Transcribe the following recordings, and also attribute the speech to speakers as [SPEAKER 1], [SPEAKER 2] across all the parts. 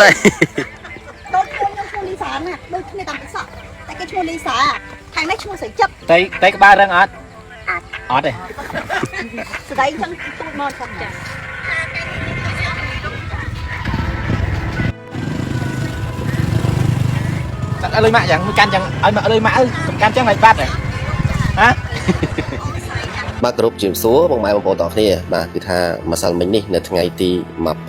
[SPEAKER 1] ទេ
[SPEAKER 2] ដូចខ្លួនខ្ញុំឈ្មោះលីសាណាដូចគ្នាតាមទឹកសក់តែគេឈ្មោះលីសាខាងនេះឈ្មោះស្រីចិត្ត
[SPEAKER 3] តែតែក្បាលរឹងអត់
[SPEAKER 2] អត់
[SPEAKER 3] អត់ទេ
[SPEAKER 2] ស្រីចឹងទូចមកចឹងចា
[SPEAKER 3] ចាត់ឲ្យលុយម៉ាក់យ៉ាងមួយកាន់ចឹងឲ្យមកលុយម៉ាក់អើសំកាន់ចឹងឲ្យបាត់ហ៎ហ៎
[SPEAKER 1] បាទគ្រប់ជំរាបសួរបងម៉ែបងប្អូនទាំងអស់គ្នាបាទគឺថាម្សិលមិញនេះនៅថ្ងៃទី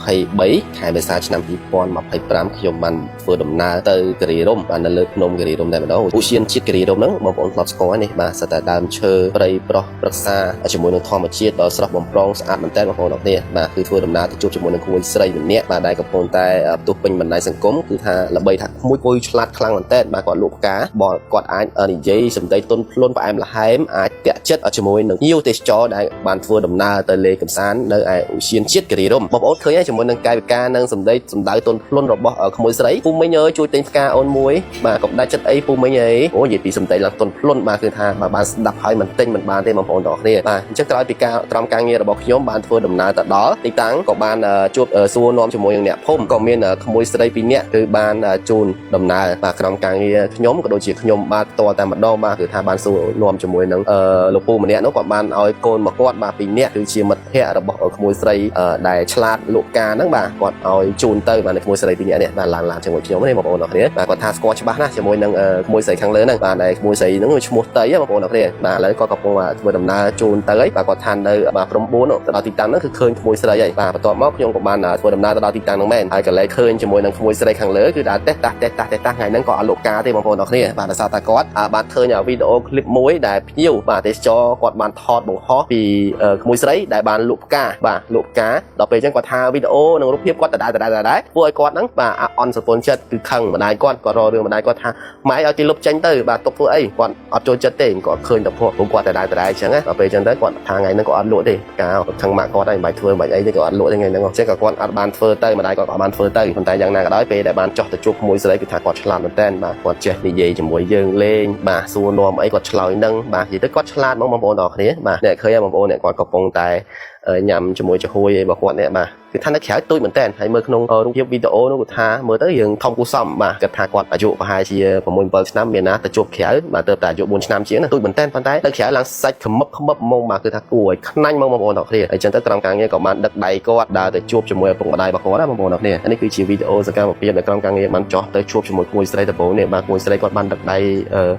[SPEAKER 1] 23ខែមេសាឆ្នាំ2025ខ្ញុំបានធ្វើដំណើរទៅគិរីរម្យបាទនៅលើភ្នំគិរីរម្យតែម្ដងឧទ្យានជាតិគិរីរម្យហ្នឹងបងប្អូនធ្លាប់ស្គាល់ហើយនេះបាទសិតតែដើមឈើព្រៃប្រោះព្រឹក្សាជាមួយនឹងធម្មជាតិដ៏ស្រស់បំព្រងស្អាតមែនទែនបងប្អូនទាំងអស់គ្នាបាទគឺធ្វើដំណើរទៅជួបជាមួយនឹងក្មួយស្រីម្នាក់បាទដែលកំពុងតែផ្ទុះពេញបណ្ដាញសង្គមគឺថាល្បីថាក្មួយគួយឆ្លាតខ្លាំងមែនទែនបាទគាត់លក់ផ្កាបគាត់អាចនិយាយសម្ដីទន់ភ្លន់ផ្អែមល្ហែមអាចតាក់ចិត្តជាមួយនឹងភ្ញៀវទេសចរដែលបានធ្វើដំណើរទៅលេងកម្សាន្តនៅឯឧទ្យានជាតិគិរីរម្យបងប្អូនឃើញហើយជាមួយនឹងកាយវិការនិងសម្ដីសម្ដៅទន់ភ្លន់របស់ក្មួយស្រីពូមីងអើយជួយទិញផ្កាអូនមួយបាទកុំដាច់ចិត្តអីពូមីងអីអូនិយាយពីសម្ដីឡើងទន់ភ្លន់បាទគឺថាបាទបានស្ដាប់ហើយមិនទិញមិនបានទេបងប្អូនទាំងអស់គ្នាបាទអញ្ចឹងក្រោយពីការត្រមការងាររបស់ខ្ញុំបានធ្វើដំណើរទៅដល់ទីតាំងក៏បានជួបសួរនាំជាមួយនឹងអ្នកភូមិក៏មានក្មួយស្រីពីរនាក់គឺបានជូនដំណើរបាទក្រុមការងារខ្ញុំក៏ដូចជាខ្ញុំបាទផ្ទាល់តែម្ដងបាទគឺថាបានសួរនាំជាមួយនឹងលោកពូម្នាក់នោះក៏បានឲ្យកូនមកគាត់បាទពីរនាក់គឺជាមិត្តភ័ក្តិរបស់ក្មួយស្រីដែលឆ្លាតលោកការហ្នឹងបាទគាត់ឲ្យជូនទៅបាទក្មួយស្រីពីរនាក់នេះបាទឡើងឡើងជាមួយខ្ញុំនេះបងប្អូនអរគ្នាបាទគាត់ថាស្គាល់ច្បាស់ណាស់ជាមួយនឹងក្មួយស្រីខាងលើហ្នឹងបាទដែលក្មួយស្រីហ្នឹងឈ្មោះតីបងប្អូនអរគ្នាបាទឥឡូវគាត់កំពុងធ្វើដំណើរជូនទៅហើយបាទគាត់ថានៅបាទព្រំ4ទៅដល់ទីតាំងហ្នឹងគឺឃើញក្មួយស្រីហើយបាទបន្ទាប់មកខ្ញុំក៏បានធ្វើដំណើរទៅដល់ទីតាំងហ្នឹងមែនហើយកន្លែងឃើញជាមួយនឹងក្មួយស្រីខាងលើគឺដើរតេះតាស់តេះតាស់តេះតាស់ថ្ងៃហ្នឹងក៏អត់លោកការទេបងប្អូនអរគ្នាបាទដោយសារតែគាត់បានឃើញវីដេអូឃ្លីបមួយដែលភ្ញៀវបាទទេសចរគាត់បានថតបង្ហោះពីក្មួយស្រីដែលបានលក់ផ្កាបាទលក់ផ្កាដល់ពេលអញ្ចឹងគាត់ថាវីដេអូនិងរូបភាពគាត់ដដែលដដែលដដែលធ្វើឲ្យគាត់ហ្នឹងបាទអន់សពន់ចិត្តគឺខឹងម្ដាយគាត់គាត់រករឿងម្ដាយគាត់ថា ម៉ែឲ្យគេលុបចេញទៅបាទទុកធ្វើអីគាត់អត់ចូលចិត្តទេគាត់ឃើញតែព្រោះគាត់តែដែរតែអញ្ចឹងណាដល់ពេលអញ្ចឹងទៅគាត់ថាថ្ងៃហ្នឹងគាត់អត់លក់ទេកាលខឹងម៉ាក់គាត់ហើយមិនបាច់ធ្វើមិនបាច់អីទេគាត់អត់លក់ទេថ្ងៃហ្នឹងអញ្ចឹងក៏គាត់អត់បានធ្វើទៅម្ដាយគាត់ក៏អត់បានធ្វើទៅប៉ុន្តែយ៉ាងណាក៏ដោយពេលដែលបានចោះទៅជួបក្មួយស្រីគឺថាគាត់ឆ្លាតមែនតើបាទគាត់ចេះនិយាយជាមួយយើងលេងបាទសួរនាំអីគាត់ឆ្លើយនឹងបាទនិយាយទៅគាត់ឆ្លាតហ្មងបងប្អូនទាំងអស់គ្នាបាទអ្នកឃើញបងប្អូនអ្នកគាត់កំពុងតែញ៉ាំជាមួយចំហួយរបស់គាត់នេះបាទគឺថានៅក្រៅទូចមែនតើហើយមើលក្នុងរូបភាពវីដេអូនោះគឺថាមើលទៅយើងធំគួរសមបាទគាត់ថាគាត់អាយុប្រហែលជា6 7ឆ្នាំមានណាទៅជួបក្រៅបាទទៅតែអាយុ4ឆ្នាំជាងណាទូចមែនតើប៉ុន្តែនៅក្រៅឡើងសាច់ខ្មឹបខ្មឹបហ្មងបាទគឺថាគួរឲ្យខ្នាញ់ហ្មងបងប្អូនទាំងគ្នាហើយចឹងទៅក្រុមការងារក៏បានដឹកដៃគាត់ដើរទៅជួបជាមួយឪពុកម្ដាយរបស់គាត់ណាបងប្អូនទាំងគ្នានេះគឺជាវីដេអូសកម្មភាពដែលក្រុមការងារបានចោះទៅជួបជាមួយក្មួយស្រីដំបូងនេះបាទក្មួយស្រីគាត់បានដឹកដៃ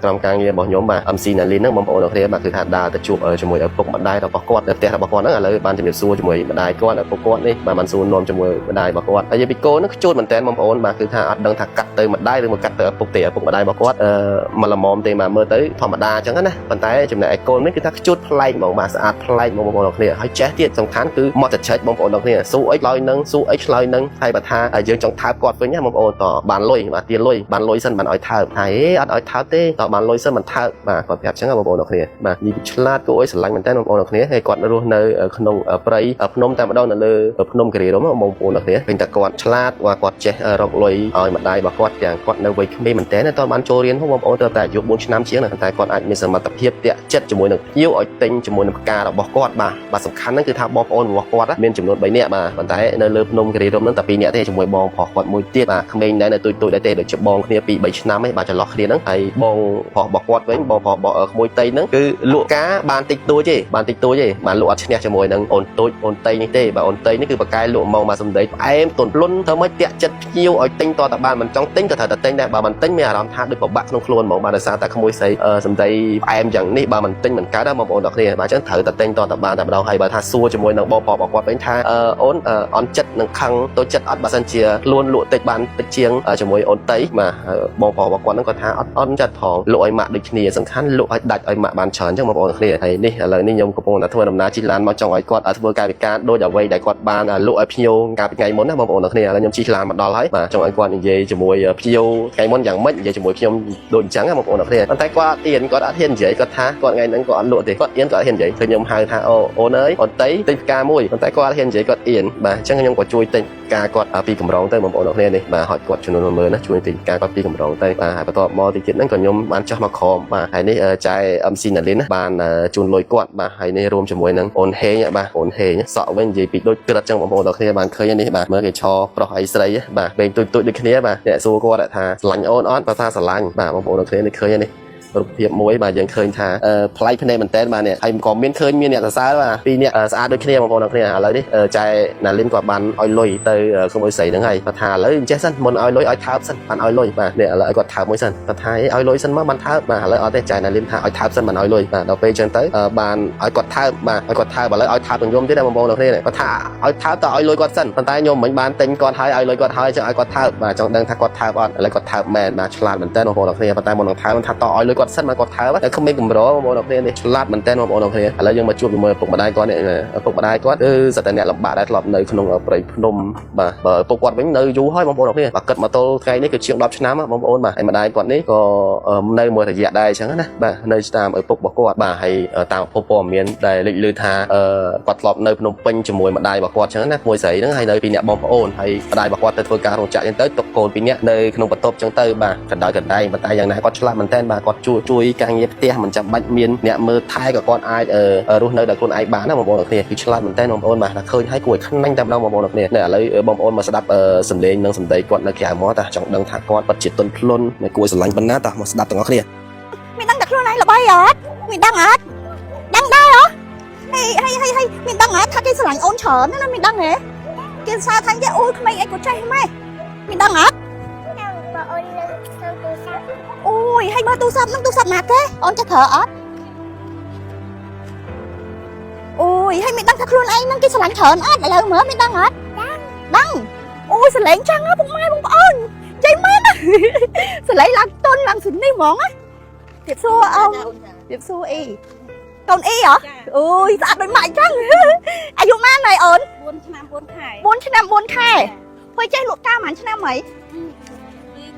[SPEAKER 1] ក្រុមការងាររបស់ខ្ញុំបាទ MC Nalin ហ្នឹងបងប្អូនទាំងគ្នាបាទគឺថាដើរទៅជួបជាមួយឪពុកម្ដាយរបស់គាត់នៅផ្ទះរបស់គាត់ហ្នឹងឥឡូវបានជំរាបសួរជាមួយម្ដាយគាត់ឪពុកគាត់នេះបាទបានសួរនាំជាមួយម្ដាយរបស់គាត់ហើយនិយាយពីកូនហ្នឹងខ្ជួតមែនតើបងប្អូនបាទគឺថាអត់ដឹងថាកាត់ទៅម្ដាយឬមកកាត់ទៅឪពុកទេឪពុកម្ដាយរបស់គាត់អឺមកល្មមទេបាទមើលទៅធម្មតាអញ្ចឹងណាប៉ុន្តែចំណែកឯកូននេះគឺថាខ្ជួតប្លែកហ្មងបាទស្អាតប្លែកហ្មងបងប្អូនទាំងគ្នាហើយចេះទៀតសំខាន់គឺមកតែឆែកបងប្អូនទាំងគ្នាសួរអីឆ្លើយនឹងសួរអីឆ្លើយនឹងហើយបើថាយើងចង់ថើបគាត់វិញណាបងប្អូនតបានលុយបាទទាលុយបានលុយសិនបានឲ្យថើបហើយអត់ឲ្យថើបទេតបានលុយសិនបានថើបបាទគាត់ប្រាប់អញ្ចឹងបងប្អូនទាំងគ្នាបាទនិយាយឆ្លាតគួរឲ្យស្រឡាញ់មែនតើបងប្អូនទាំងគ្នាហើយគាត់រស់នៅក្នុងព្រៃភ្នំតែម្ដងនៅលើភ្នំគិរីរម្យបងប្អូនទាំងគ្នាឃើញតែគាត់ឆ្លាតว่าគាត់ចេះរកលុយឲ្យម្ដាយរបស់គាត់ទាំងគាត់នៅវ័យក្មេងមែនតើតបានចូលរៀនផងបងប្អូនទៅតែអាយុ4ឆ្នាំជាងតែគាត់អាចមានសមត្ថភាពតាក់ចិត្តជាមួយនឹងភ្ញៀវឲ្យទិញជាមួយនឹងផ្ការបស់គាត់បាទបាទសំខាន់ហ្នឹងគឺថាបងប្អូនរបស់គាត់មានចំនួន3នាក់បាទប៉ុន្តែនៅលើភ្នំគិរីរម្យហ្នឹងតែ2នាក់ទេជាមួយបងប្រុសគាត់មួយទៀតបាទក្មេងដែរនៅទូចទូចដែរទេដូចជាបងគ្នា2 3ឆ្នាំឯងបាទចន្លោះគ្នាហ្នឹងហើយបងប្រុសរបស់គាត់វិញបងប្រុសរបស់ក្មួយតីហ្នឹងគឺលក់ការបានតិចតួចទេបានតិចតួចទេបាទលក់អត់ឈ្នះជាមួយនឹងអូនតូចអូនតីនេះទេបាទអូនតីនេះគឺបកកែលក់មកមកសំដីផ្អែមទន់ភ្លន់ធ្វើម៉េចតាក់ចិត្តភ្ញៀវឲ្យទិញតតបានមិនចង់ទិញក៏ត្រូវតែទិញដែរបើមិនទិញមានអារម្មណ៍ថាដូចពិបាកក្នុងខ្លួនហ្មងបាទដោយសារតែក្មួយស្រីសំដីផ្អែមយ៉ាងនេះបើមិនទិញមិនកើតណាបងប្អូនទាំងគ្នាបាទអញ្ចឹងត្រូវតែទិញតតបានតែម្ដងហើយបើថាសួរជាមួយនឹងបងប្រុសរបស់គាត់វិញថាអូនអន់ចិត្តនឹងខឹងទៅចិត្តអត់បើសិនជាខ្លួនលក់តិចបានតិចជាងជាមួយអូនតីបាទបងប្រុសរបស់គាត់ហ្នឹងគាត់ថាអត់អន់ចិត្តផងលក់ឲ្យម៉ាក់ដូចគ្នាសំខាន់លក់ឲ្យដាច់ឲ្យម៉ាក់បានច្រើនអញ្ចឹងបងប្អូនទាំងគ្នាហើយនេះឥឡូវនេះខ្ញុំកំពុងតែធ្វើដំណើរជិះឡានមកចង់ឲ្យគាត់ធ្វើកាយវិការដូចអ្វីដែលគាត់បានលក់ឲ្យភ្ញៀវកាលពីថ្ងៃមុនណាបងប្អូនទាំងគ្នាឥឡូវខ្ញុំជិះឡានមកដល់ហើយបាទចង់ឲ្យគាត់និយាយជាមួយភ្ញៀវថ្ងៃមុនយ៉ាងម៉េចនិយាយជាមួយខ្ញុំដូចអញ្ចឹងណាបងប្អូនទាំងគ្នាប៉ុន្តែគាត់អត់ទៀនគាត់អត់ហ៊ាននិយាយគាត់ថាគាត់ថ្ងៃហ្នឹងគាត់អត់លក់ទេគាត់អៀនគាត់អត់ហ៊ាននិយាយគឺខ្ញុំហៅថាអូអូនអើយអូនតីទិញផ្កាមួយប៉ុន្តែគាត់អត់ហ៊ាននិយាយគាត់អៀនបាទអញ្ចឹងខ្ញុំក៏ជួយទិញផ្កាគាត់ពីកម្រងទៅបងប្អូនទាំងគ្នានេះបាទហត់គាត់ចំនួន10000ណាជួយទិញផ្កាគាត់ពីកម្រងទៅបាទហើយបន្ទាប់មកទីទៀតហ្នឹងក៏ខ្ញុំបានចោះមកក្រមបាទហើយនេះចែ MC Nalin ណាបានជូនលុយគាត់បាទហើយនេះរួមជាមួយនឹងអូនហេងបាទអូនហេងសក់វិញនិយាយពីដូចក្រិតចឹងបងប្អូន ប្អូនទាំងគ្នាបានឃើញនេះបាទមើលគេឈរប្រុសអីស្រីបាទវែងទូចទូចដូចគ្នាបាទអ្នកសួរគាត់ថាស្រឡាញ់អូនអត់គាត់ថាស្រឡាញ់បាទបងប្អូនទាំងគ្នានេះឃើញនេះរូបភាពមួយបាទយើងឃើញថាប្លែកភ្នែកមែនតើបាទនេះហើយក៏មានឃើញមានអ្នកសរសើរបាទពីរអ្នកស្អាតដូចគ្នាបងប្អូនទាំងគ្នាឥឡូវនេះចែណាលីនគាត់បានឲ្យលុយទៅក្មួយស្រីហ្នឹងហើយគាត់ថាឥឡូវអញ្ចេះសិនមុនឲ្យលុយឲ្យថើបសិនបានឲ្យលុយបាទនេះឥឡូវឲ្យគាត់ថើបមួយសិនគាត់ថាឲ្យលុយសិនមកបានថើបបាទឥឡូវអត់ទេចែណាលីនថាឲ្យថើបសិនបានឲ្យលុយបាទដល់ពេលអញ្ចឹងទៅបានឲ្យគាត់ថើបបាទឲ្យគាត់ថើបឥឡូវឲ្យថើបទាំងយំទៀតណាបងប្អូនទាំងគ្នាគាត់ថាឲ្យថើបតឲ្យលុយគាត់សិនប៉ុន្តែខ្ញុំមិនបានទិញគាត់ហើយឲ្យលុយគាត់ហើយចង់ឲ្យគាត់ថើបបាទចង់ដឹងថាគាត់ថើបអត់ឥឡូវគាត់ថើបមែនបាទឆ្លាតមែនតើបងប្អូនទាំងគ្នាប៉ុន្តែមុននឹងថើបថាតឲ្យលុយគាត់សិនបានគាត់ថើបតែគ្មានកម្របងប្អូនទាំងគ្នានេះឆ្លាតមែនតើបងប្អូនទាំងគ្នាឥឡូវយើងមកជួបជាមួយឪពុកម្ដាយគាត់នេះឪពុកម្ដាយគាត់គឺសិតតែអ្នកលំបាកដែលធ្លាប់នៅក្នុងព្រៃភ្នំបាទបើឪពុកគាត់វិញនៅយូរហើយបងប្អូនទាំងគ្នាបាទគិតមកទល់ថ្ងៃនេះគឺជាង10ឆ្នាំបងប្អូនបាទហើយម្ដាយគាត់នេះក៏នៅមួយរយៈដែរអញ្ចឹងណាបាទនៅតាមឪពុករបស់គាត់បាទហើយតាមឪពុកព័ត៌មានដែលលេចឮថាគាត់ធ្លាប់នៅភ្នំពេញជាមួយម្ដាយរបស់គាត់អញ្ចឹងណាមួយស្រីហ្នឹងហើយនៅពីរអ្នកបងប្អូនហើយម្ដាយរបស់គាត់ទៅធ្វើការរោងចក្រអញ្ចឹងទៅទុកកូនពីរអ្នកនៅក្នុងបន្ទប់អញ្ចឹងទៅបាទកណ្ដោយកណ្ដែងប៉ុន្តែយ៉ាងណាគាត់ឆ្លាតមែនតើបាទគាត់ជួយជួយការងារផ្ទះមិនចាំបាច់មានអ្នកមើលថែក៏គាត់អាចរស់នៅដោយខ្លួនឯងបានណាបងប្អូនទាំងគ្នាគឺឆ្លាតមែនតើបងប្អូនបាទតែឃើញហើយគួរឲ្យខ្នាញ់តែម្ដងបងប្អូនទាំងគ្នានេះឥឡូវបងប្អូនមកស្ដាប់សំឡេងនិងសម្ដីគាត់នៅក្រៅមកតាចង់ដឹងថាគាត់ពិតជាទន់ភ្លន់និងគួរឲ្យស្រឡាញ់ប៉ុណ្ណាតោះមកស្ដាប់ទាំងអស់គ្នា
[SPEAKER 2] មានដឹងតែខ្លួនឯងល្បីអត់មានដឹងអត់ដឹងដែរហ៎ហេហេហេហេមានដឹងអត់ថាគេស្រឡាញ់អូនច្រើនណាស់ណាមានដឹងហ៎គេសើថាគេអូយក្មេងអីក៏ចេះម៉េះមានដឹងអត់
[SPEAKER 4] ចាំបើអូននៅក្នុងទូរស័ព្ទ
[SPEAKER 2] អូយហើយមើលទូរស័ព្ទហ្នឹងទូរស័ព្ទណាគេអូនចេះប្រើអត់អូយហើយមានដឹងថាខ្លួនឯងហ្នឹងគេស្រឡាញ់ច្រើនអត់ឥឡូវមើលមានដឹងអត់ដឹងអូយស្រឡែងចឹងហ៎ពុកម៉ែបងប្អូននិយាយមែនណា ស្រឡែងឡើងតុនឡើងសុនេះហ្មងណាទៀតសួរអូនទៀតសួរអីកូនអីហ៎អូយស្អាតដូចម៉ាក់ចឹង អាយុម៉ានហើយអូន
[SPEAKER 5] 4ឆ្នាំ4ខែ
[SPEAKER 2] 4ឆ្នាំ4ខែភុយចេះលក់កាប៉ុន្មានឆ្នាំហី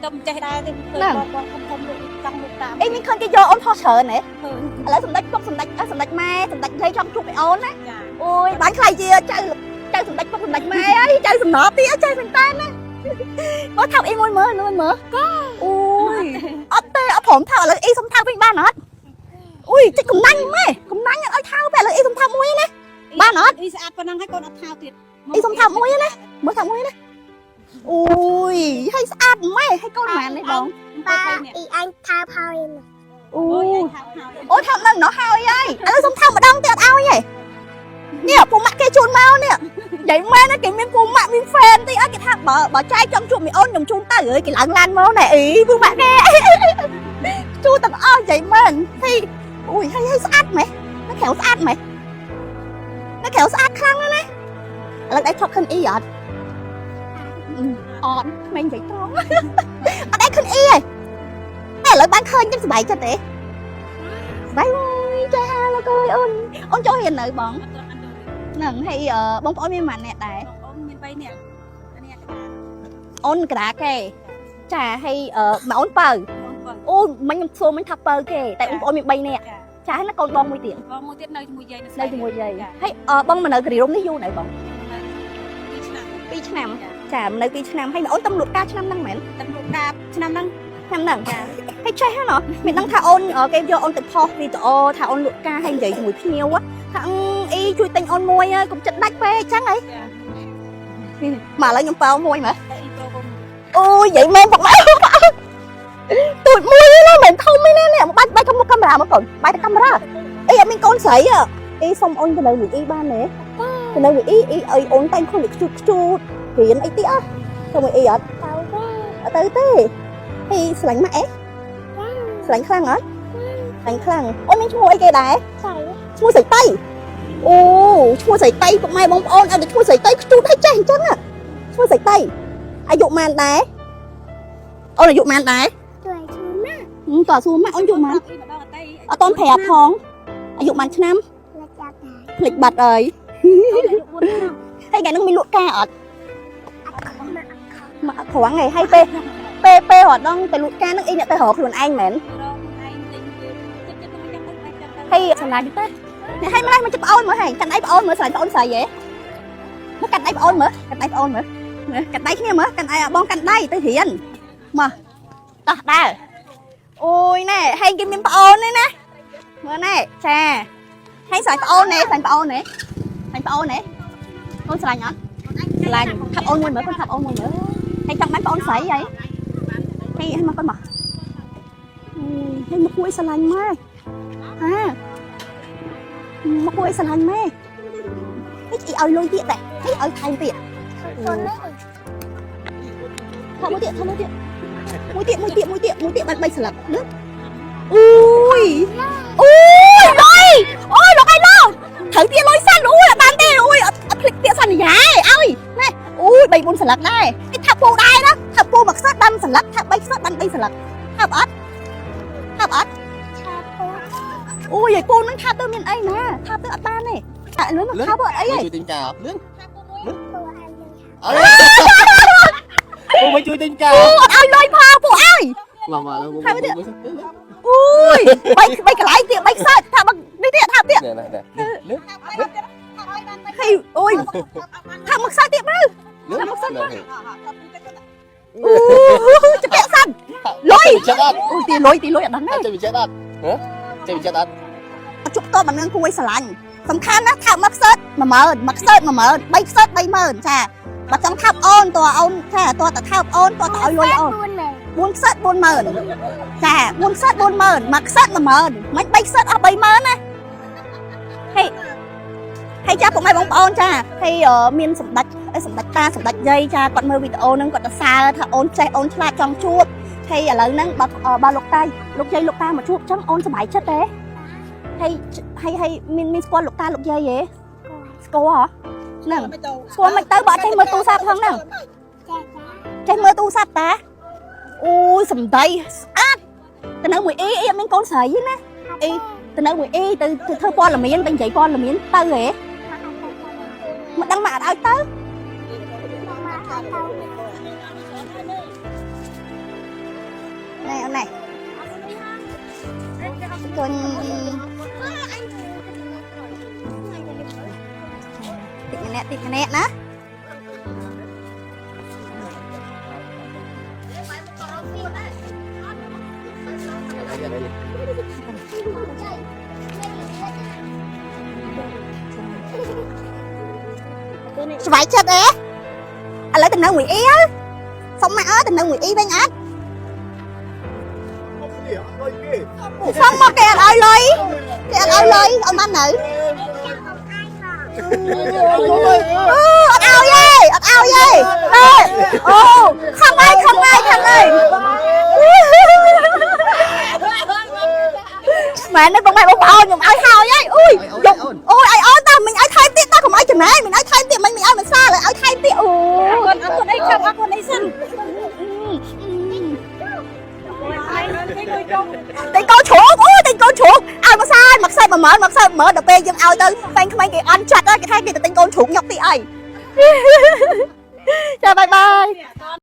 [SPEAKER 5] ក៏មិនចេះដែរទេឃើញបងបងធំធំលក់ចង់លក់តាម
[SPEAKER 2] អីមានឃើញគេយកអូនផុសច្រើនហ៎
[SPEAKER 5] ឃើញ
[SPEAKER 2] ឥឡូវសម្ដេចពុកសម្ដេចសម្ដេចម៉ែសម្ដេចយាយចង់ជួបឯអូនណា
[SPEAKER 5] ចា
[SPEAKER 2] អូយបានខ្លាយជាចៅចៅសម្ដេចពុកសម្ដេចម៉ែហើយចៅសំណទៀតចៅមែនតើណាមើលថោកអីមួយមើលនួនមើលអូយអត់ទេអត់ព្រមថោកឥឡូវអីសុំថោកវិញបានអត់អូយតិចកំណាញ់ម៉ែកំណាញ់អត់ឲ្យថោកទេឥឡូវអីសុំថោកមួយណាបានអត់
[SPEAKER 5] អីស្អាតប៉ុណ្ណឹងហើយកូនអត់ថោទៀត
[SPEAKER 2] អីសុំថោកមួយណាមើលថោកមួយណាអូយហើយស្អាតម៉ែហើយកូនម៉ាននេះបង
[SPEAKER 4] បើអ៊ីអញថើបហើយណា
[SPEAKER 2] អូ
[SPEAKER 5] អូ
[SPEAKER 2] យ
[SPEAKER 5] យថោហើយ
[SPEAKER 2] អូថោកនឹងណោះហើយហើយឥឡូវសុំថោកម្ដងទៀតអត់ឲ្យទេនេះពូម៉ាក់គេជូនមកនេះនិយាយមែនណាគេមានពូម៉ាក់មាន fan តិចអត់គេថាបើបើចែកចង់ជួបមីអូនខ្ញុំជូនទៅអើយគេឡើងឡានមកណែអីពូម៉ាក់គេ ជូនទាំងអស់និយាយមែនហើយអូយហើយហើយស្អាតម៉េះនៅក្រៅស្អាតម៉េះនៅក្រៅស្អាតខ្លាំងណាស់ណាឥឡូវដៃថប់ខិនអ៊ីអត់អត់ក្មេងនិយាយត្រង់ អត់ដៃខិនអ៊ីទេតែឥឡូវបានឃើញចឹងសប្បាយចិត្តទេ បាយមួយចាលោកអើយអូនអូនចូលរៀននៅបង
[SPEAKER 5] អត់ទាន់ចូល
[SPEAKER 2] ហ្នឹងហើយបងប្អូនមានប៉ុន្មានអ្នកដែរ
[SPEAKER 5] បងអូនមាន3នាក់អានេះកដា
[SPEAKER 2] អូនកដាគេចាហើយមកអូនបើ
[SPEAKER 5] បងបើ
[SPEAKER 2] អូមិញខ្ញុំសួរមិញថាបើគេតែបងប្អូនមាន3នាក់
[SPEAKER 5] ចា
[SPEAKER 2] ចាហើយណាកូនបងមួយទៀត
[SPEAKER 5] បងមួយទៀតនៅជាមួយយាយនៅ
[SPEAKER 2] នៅជាមួយយាយហើយបងមកនៅគិរីរំនេះយូរនៅបង
[SPEAKER 5] 2ឆ្នាំ
[SPEAKER 2] 2ឆ្នាំចានៅ2ឆ្នាំហើយអូនតំលួតការឆ្នាំហ្នឹងមែន
[SPEAKER 5] តំលក់កាឆ្នាំហ្នឹង
[SPEAKER 2] ឆ្នាំហ្នឹងហើយចេះហ្នឹងមានដឹងថាអូនគេយកអូនទៅផុសវីដេអូថាអូនលក់ការហើយនិយាយជាមួយភ្ញៀវថាអីជួយទិញអូនមួយកុំចិត្តដាច់ពេកអញ្ចឹងហីមកឥឡូវខ្ញុំប៉ោមួយមើល
[SPEAKER 5] អីប្រូបង
[SPEAKER 2] អូយនិយាយមែនពុកម៉ែទូចមួយណាមិនធំទេណានេះបាច់បាច់កាមេរ៉ាមកកូនបាច់តែកាមេរ៉ាអីអត់មានកូនស្រីអីសុំអូនទៅនៅមួយអីបានទេទៅនៅមួយអីអីអីអូនតែងខ្លួនខ្ជូតខ្ជូតរៀនអីទីអ่ะទៅមួយអីអត់
[SPEAKER 4] ទៅទេ
[SPEAKER 2] អត់ទៅទេអីស្រឡាញ់ម៉ាក់អីស្រឡាញ់ខ្លាំងអត់ស្រឡាញ់ខ្លាំងអូនមានឈ្មោះអីគេដែរ
[SPEAKER 4] ចៃ
[SPEAKER 2] ឈ្មោះស្រីតៃអូឈ្មោះស្រីតៃពុកម៉ែបងប្អូនឲ្យតែឈ្មោះស្រីតៃខ្ជូតឲ្យចេះអញ្ចឹងឈ្មោះស្រីតៃអាយុម៉ានដែរអូនអាយុម៉ានដែរ
[SPEAKER 4] ជួយជូនណា
[SPEAKER 2] តើសួរម៉ាក់អូនយុម៉ាន
[SPEAKER 5] អីម្ដងអត់ទេ
[SPEAKER 2] អត់តន់ប្រាប់ផងអាយុម៉ានឆ្នាំ
[SPEAKER 4] លចាក់ដែរ
[SPEAKER 2] ភ្លេចបាត់ហើយ
[SPEAKER 5] អូនអាយុ4ឆ្នាំ
[SPEAKER 2] ហើយថ្ងៃហ្នឹងមានលក់ការអត់
[SPEAKER 4] មកអត់ខំ
[SPEAKER 2] មកត្រង់ហើយហើយពេលពេលពេលរត់ដងទៅលក់ការហ្នឹងអីអ្នកទៅរកខ្លួនឯងមែន
[SPEAKER 5] រកខ្លួនឯងទិញគេចិត្តចិត្តទៅយ៉ាងទៅបែបចឹងទៅ
[SPEAKER 2] ហើយសម្លាញ់ទេនេះហើយម្លេះមកចិត្តប្អូនមើលហើយកាន់ដៃប្អូនមើលស្រឡាញ់ប្អូនស្រីហ៎មកកាន់ដៃប្អូនមើលកាន់ដៃប្អូនមើលកាន់ដៃគ្នាមើលកាន់ដៃបងកាន់ដៃទៅរៀនមកតោះដើរអូយណែហើយគេមានប្អូននេះណាមើលណែចាហើយស្រឡាញ់ប្អូនណែស្រឡាញ់ប្អូនណែស្រឡាញ់ប្អូនណែកូនស្រឡាញ់អត់ ស្រឡាញ់ថាប់អូនមួយមើលគាត់ថាប់អូនមួយមើលហើយចង់បានបងអូនស្រីហីហើយឲ្យមកគាត់មកហើយមកគួយស្រឡាញ់ម៉ែហាមកគួយស្រឡាញ់ម៉ែហេអីឲ្យលុយទៀតតែហេឲ្យថែមទៀត
[SPEAKER 4] ខ្លួននេះ
[SPEAKER 2] ថតមួយទៀតថតមួយទៀតមួយទៀតមួយទៀតមួយទៀតមួយទៀតបាន3ស្លឹកលឿនអូយអូយលុយអូយលោកឯងលោកត្រូវទៀតលុយសិនអូយអត់បានទេអូយអត់អត់ភ្លេចពាក្យសន្យាទេឲ្យណែអូយ3 4ស្លឹកដែរគេថាពូដែរណាថាពូមួយខ្សឹកបានស្លឹកថា3ខ្សឹកបាន3ស្លឹកថាអត់ថាអត់
[SPEAKER 4] ឆាពូ
[SPEAKER 2] អូយឯពូនឹងថាទៅមានអីណាថាទៅអត់បានទេតែលឿនមកថាទៅអត់អីទេ
[SPEAKER 1] ជួយទិញកាលឿន
[SPEAKER 4] ពូអញយើង
[SPEAKER 1] អើពូមិនជួយទិញកា
[SPEAKER 2] ពូអត់ឲ្យលុយផងពូឲ្យ
[SPEAKER 1] មកមក
[SPEAKER 2] អូយបីបីកន្លែងទៀតបីខ្សឹកថាមកនេះទៀតថាទៀត
[SPEAKER 1] នេះនេះលឿន
[SPEAKER 2] ហេអូយថាមកខ្សែទៀតមើល
[SPEAKER 1] លឿន
[SPEAKER 2] អូជពាក់សិនលុយ
[SPEAKER 1] ចិត្តអត់
[SPEAKER 2] អូយទីលុយទីលុយអត់ដឹងទេ
[SPEAKER 1] ចេះវិចិត្រអត់ហ៎ចេះវិចិត្រអត់
[SPEAKER 2] អត់ជប់តបាននឹងគួយស្រឡាញ់សំខាន់ណាស់ថាមកខ្សែ10000មកខ្សែ10000បីខ្សែ30000ចាបើចង់ថាប់អូនតើអូនចាតើតថាប់អូនតើតឲ្យលុយអូន
[SPEAKER 4] 4
[SPEAKER 2] 4ខ្សែ40000ចា4ខ្សែ40000មកខ្សែ10000មិន3ខ្សែអស់30000ណាហេហើយចាពុកម៉ែបងប្អូនចាហើយមានសម្ដេចសម្ដេចតាសម្ដេចយាយចាគាត់មើលវីដេអូហ្នឹងគាត់ទៅសើថាអូនចេះអូនឆ្លាតចង់ជួបហើយឥឡូវហ្នឹងបើបើលោកតាលោកយាយលោកតាមកជួបចឹងអូនសប្បាយចិត្តទេហើយហើយហើយមានមានស្គាល់លោកតាលោកយាយទេស្គាល់ហ៎ហ្នឹងស្គាល់មិនទៅបើអត់ចេះមើលទូរស័ព្ទផងហ្នឹង
[SPEAKER 4] ចាចា
[SPEAKER 2] ចេះមើលទូរស័ព្ទតាអូយសំដីស្អាតទៅនៅមួយអ៊ីអ៊ីអត់មានកូនស្រីទេណាអ៊ីទៅនៅមួយអ៊ីទៅទៅធ្វើព័ត៌មានទៅនិយាយព័ត៌មានទៅហ៎
[SPEAKER 4] មកអត់ទៅ
[SPEAKER 2] មិនដឹងមកអត់ឲ្យទៅ
[SPEAKER 4] មកអត់ទៅ
[SPEAKER 2] ណែអូនណែគុណតិចម្នាក់តិចម្នាក់ណាស្វាយចិត្តអេឥឡូវទៅនៅមួយអ៊ីហ៎សុំម៉ាក់អើយទៅនៅមួយអ៊ីវិញអត់សុំមកគេអត់ឲ្យលុយគេអត់ឲ្យលុយអត់បាននៅ អត់ឲ្យទេអត់ឲ្យទេអេអូខំហើយខំហើយខំហើយម៉ែនេះបងម៉ែបងប្អូនខ្ញុំឲ្យហើយហើយអូយយកអូយឲ្យអូនតាមិញឲ្យថែមទៀតតាកុំឲ្យចំណែនមិញឲ្យថែមទៀតមិញមិញឲ្យមិនសាឡើយឲ្យថែមទៀតអូ
[SPEAKER 5] អរគុណអរគុណអីខំអរគុណអីសិន
[SPEAKER 2] តែកូនជ្រូកអូតែកូនជ្រូកឲ្យមកសាយមកខ្សែ10000មកខ្សែ10000ដល់ពេលយើងឲ្យទៅហ្វេងក្មេងគេអន់ចិត្តគេថាគេទៅទិញកូនជ្រូកញាប់ទីអីចាបាយបាយ។